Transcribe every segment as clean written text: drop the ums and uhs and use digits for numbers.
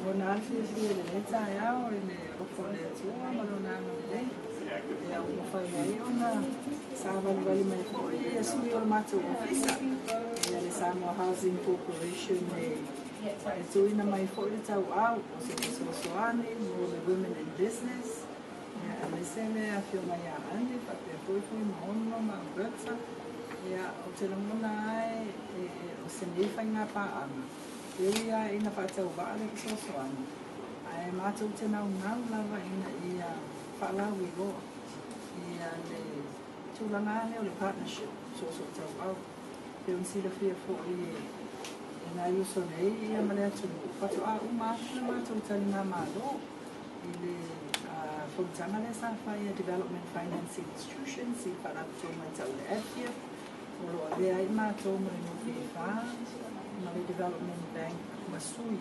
Lagona lava le fiafia i lenei taeao i le alofa o le Atua ma Lona agalelei ua mafai ai ona savalivali mai foi sui o le matou ofisa, le Samoa Housing Corporation, e tuuina mai foi le tauau o se fesoasoani mo le Women in Business, aemaise le afioga ia Andy faapea foi Fuimaono ma Alberta. Ou te lagona lava o se nei faiga paaga, e ui lava ina faatauvaa le fesoasoani, ae matou te naunau lava ina ia faalauiloa le tulaga lea o le partnership soosootauau. Pei ona silafia foi e nai uso nei ma le atunuu, faatoa uma atu le matou taligamalo i le fonotaga lea sa fai a Development Financing Institutions i le faalapotopotoga e tau o le ADFIAP, o lo o avea ai matou ma le NPF ma le Development Bank ma sui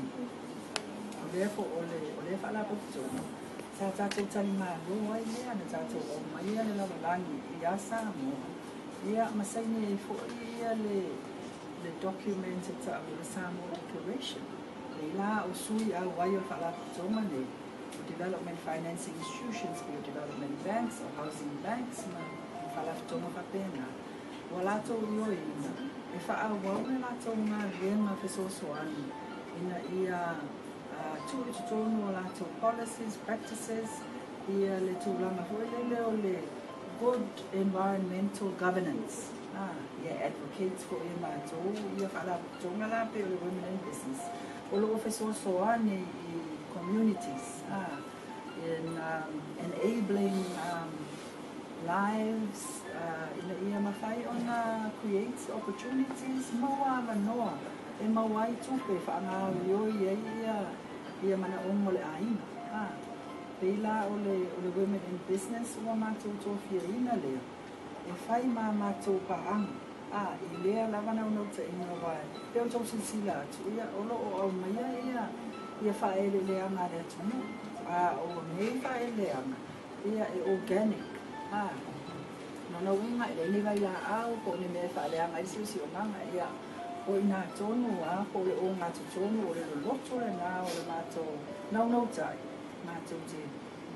o lea o lea faalapotopotoga. Sa tatou talimalo ai lea na tatou aumaia le lalolagi ia Samoa ma saini ai foi le document e tau o le Samoa Declaration. Lei la o sui auai o le faalapotopotoga nei o Development Financing Institutions, po o Development Banks o Housing Banks ma faalapotopotoga faapena, ua latou ioeina e faaauau le latou galuega fesoasoani ina ia tuu i totonu o latou policies, practices le tulaga foi lele o le good environmental governance. Ia advocate foi e matou faalapotopotoga la pei o le Women in Business o loo fesoasoani i communities in enabling lives ina ia mafai ona create opportunities, maua avanoa e maua ai tupe faagaoioi ai ia manaoga o le aiga. Pei la o le Women in Business ua matou tofiaina lea e fai ma matou paaga i lea lava naunautaiga, aua pei ona outou silasila atu o loo aumaia ia faaeleeleaga a le atunuu, a o nei faaeleeleaga e organic. Lona uiga e leai ni vailaau po o ni mea e faaleaga ai le siosiomaga. O i tonu lava po o le ogatotonu o le loloto lena o le matou naunautai, matou te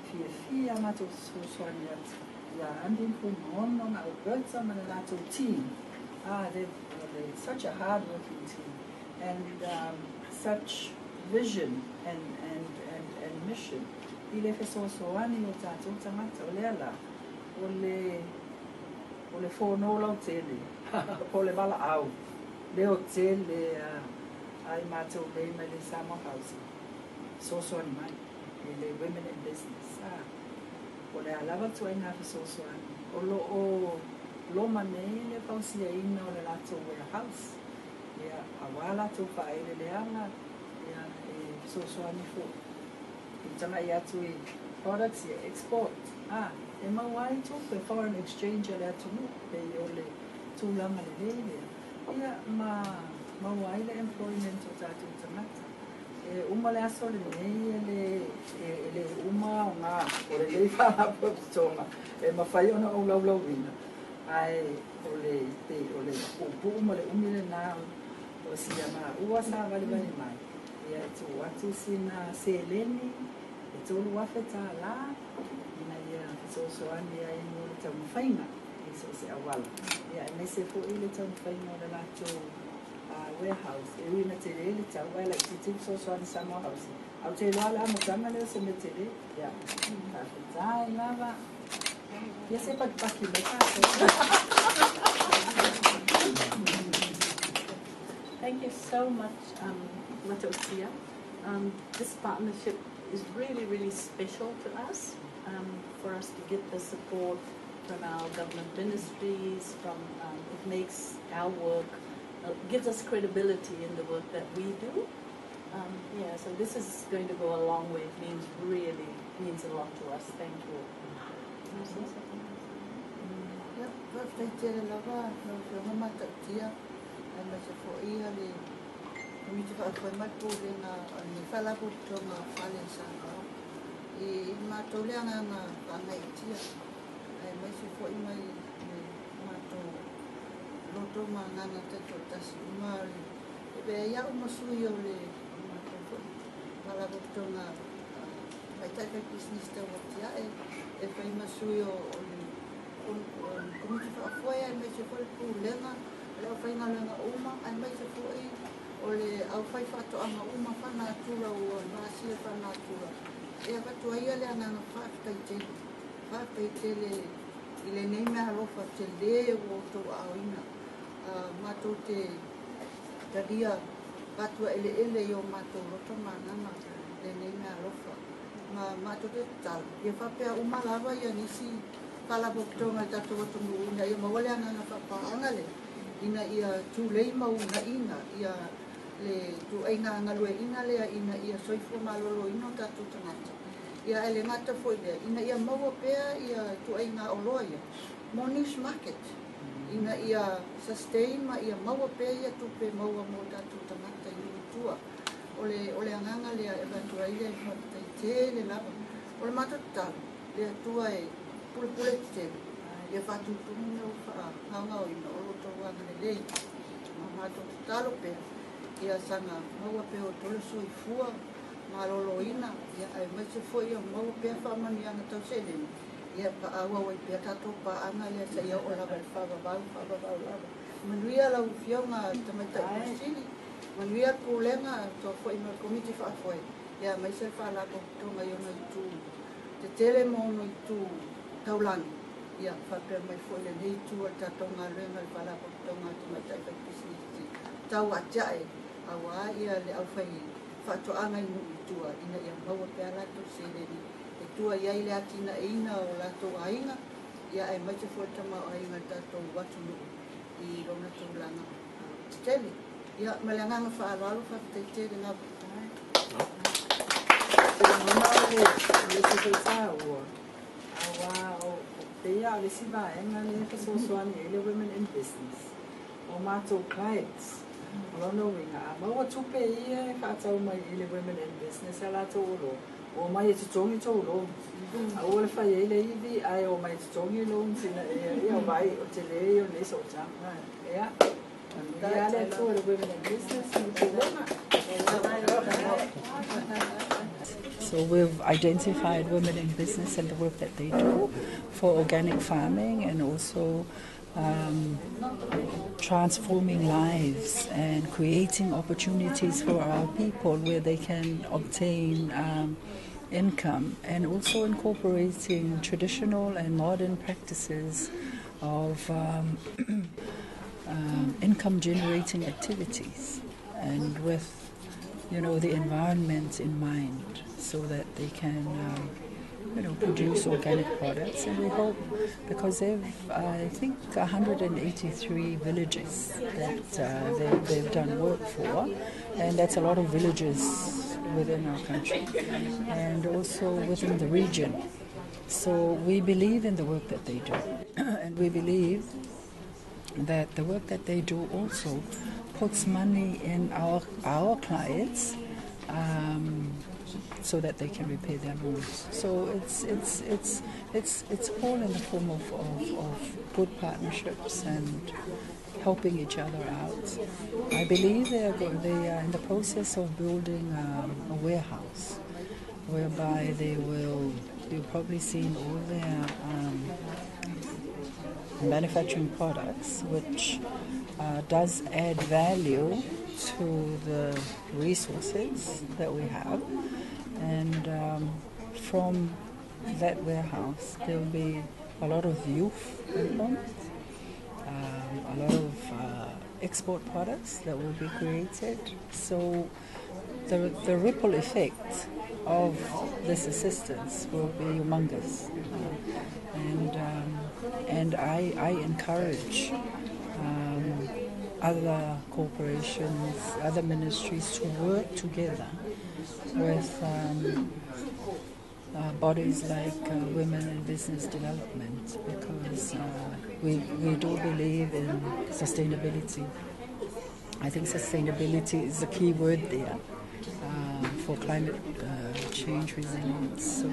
fiafia matou fesoasoani atu ia Andy Fuimaono ma Alberta ma le latou team. They're such a hard working team and such vision and mission i le fesoasoani o tatou tagata. O lea la o le fono lautele po o le valaau leo tele ai matou nei mai le Samoa Housing, fesoasoani mai i le Women in Business. O le a lava ituaiga fesoasoani. O lo o loma nei le fausiaina o le latou warehouse aua latou faaeleeleaga e fesoasoani foi i tagai atu i products export e maua ai tupe foreign exchange a le atunuu. Pei o le tulaga lelei lea ma maua ai le employment o tatou tagata. E uma le aso lenei, e le uma aoga o lenei faalapotopotoga e mafai ona ou laulauina, ae o le pei o le puupuu ma le umi lena o sia maua savalivali mai e tuu atu sina seleni e $3,000 ina ia fesoasoani ai mo le taumafaiga i so o se auala, aemaise foi le taumafaiga o le latou warehouse. E ui ina tele le tau ae laitiiti fesoasoani Samoa Housing, ae ou te iloa le amataga lea o se mea tele. Faafetai lava. Se pakipaki mai tatou. Thank you so much, Matautia. This partnership is really, really special to us, for us to get the support from our government ministries, it makes our work, gives us credibility in the work that we do. Yeah, so this is going to go a long way. It means really means a lot to us. Thank you. Ia, faafetai tele lava lau Afioga Matautia, aemaise foi le komiti faafoe ma le pulega o lenei faalapotopotoga o Fale i Samoa. I matou le agaga faagaeetia, aemaise foi mai le matou loto ma agaga taitoatasi uma e avea ai au ma sui o le matou foi Faalapotopotoga Tamaitai Faipisinisi Tau Atiae, e fai ma sui o le Komiti Faafoe aemaise foi le Pulega o le aufaigaluega uma aemaise foi o le aufaifaatoaga uma faanatura ua masia faanatura e avatu ai le agaga faafetai tele. Faafetai tele i lenei meaalofa telē ua outou aaoina matou te talia fatuaeleele i o matou loto ma agaga lenei meaalofa ma matou te tatalo ia faapea uma lava ia nisi faalapotopotoga i le tatou atunuu ina ia maua le agaga faapaaga lea ina ia tulei ma uunaina ia le ituaiga galueaiina lea ina ia soifua maloloina o tatou tagata. Ia ae le gata foi lea, ina ia maua pea ia ituaiga oloa ia mo niche market, ina ia sustain ma ia maua pea ia tupe maua mo tatou tagata i nuu i tua. O le, o le agaga lea e avatu ai le faafetai tele lava. O le matou tatalo, le Atua e pulepule tetele, ia faatutumu mea ua faagaogaoina o lo outou agalelei. Ma matou tatalo pea, ia saga maua pea outou le soifua maloloina, ia aemaise foi ia maua pea faamanuiaga tau seleni, ia faaauau ai pea tatou paaga lea seia oo lava i le faavavau, faavavau lava. Manuia lau Afioga Tamaitai Ofisa Sili, manuia le Pulega, toa foi ma le Komiti Faafoe, ia aemaise le Faalapotopotoga i ona itu tetele ma ona itu taulagi, ia faapea mai foi lenei itu o le tatou galuega i le Faalapotopotoga a Tamaitai Faipisinisi Tau Atiae, auā ia le aufai faatoaga i nuu i tua ina ia maua pea latou seleni e tua i ai le atinaeina o latou aiga, ia aemaise foi le tamaoaiga o le tatou atunuu i lona tulaga tetele. Ia, ma le agaga faaaloalo, faafetai tele lava. Lagona o le isi foi taua, auā o pei lava o le isi vaega lea e fesoasoani ai le Women in Business, o matou clients. O lona uiga, a maua tupe ia e faatau mai i le Women in Business a latou oloa, o omai e totogi tou loans. Aua le fai ai le ivi, ae omai e totogi loans ina ia, ia vai o tele ia o lenei sootaga. Ia, manuia le Atua i le Women in Business ma le pulega. So we've identified women in business and the work that they do for organic farming and also transforming lives and creating opportunities for our people where they can obtain income, and also incorporating traditional and modern practices of income generating activities, and with the environment in mind, so that they can produce organic products. And we hope, because they've, I think, 183 villages that they've done work for, and that's a lot of villages within our country and also within the region. So we believe in the work that they do, and we believe that the work that they do also puts money in our clients so that they can repay their loans. So it's all in the form of good partnerships and helping each other out. I believe they are in the process of building a warehouse whereby they will, you've probably seen all their manufacturing products, which does add value to the resources that we have. And from that warehouse, there will be a lot of youth employment, a lot of export products that will be created. So the ripple effect of this assistance will be humongous. And I encourage other corporations, other ministries to work together with bodies like Women in Business Development, because we do believe in sustainability. I think sustainability is the key word there for climate change resilience. So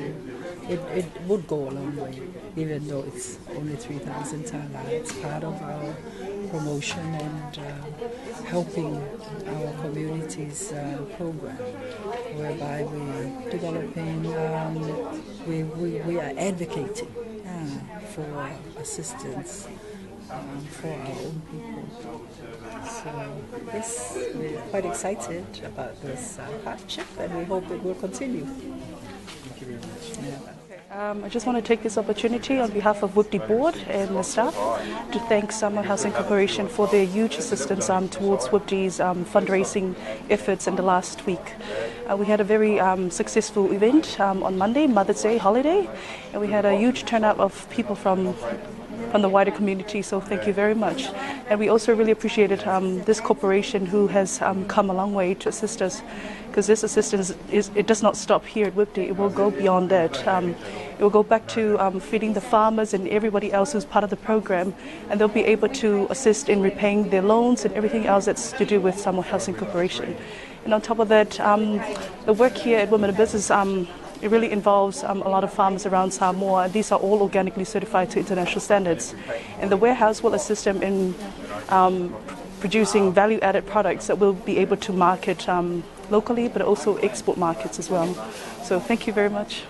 it would go a long way, even though it's only 3,000 tala. It's part of our promotion and helping our communities program, whereby we're developing, we are advocating for assistance for our own people. So, yes, we're quite excited about this partnership and we hope it will continue. Thank you very much. Yeah. I just want to take this opportunity on behalf of WIPDI board and the staff to thank Samoa Housing Corporation for their huge assistance towards WIPDI's fundraising efforts in the last week. We had a very successful event on Monday, Mother's Day holiday, and we had a huge turnout of people from the wider community, so thank you very much. And we also really appreciated this corporation who has come a long way to assist us, because this assistance is, it does not stop here at WIPDI, it will go beyond that. It will go back to feeding the farmers and everybody else who's part of the program, and they'll be able to assist in repaying their loans and everything else that's to do with Samoa Housing Corporation. And on top of that, the work here at Women in Business, it really involves a lot of farmers around Samoa. These are all organically certified to international standards. And the warehouse will assist them in producing value added products that will be able to market locally but also export markets as well. So thank you very much.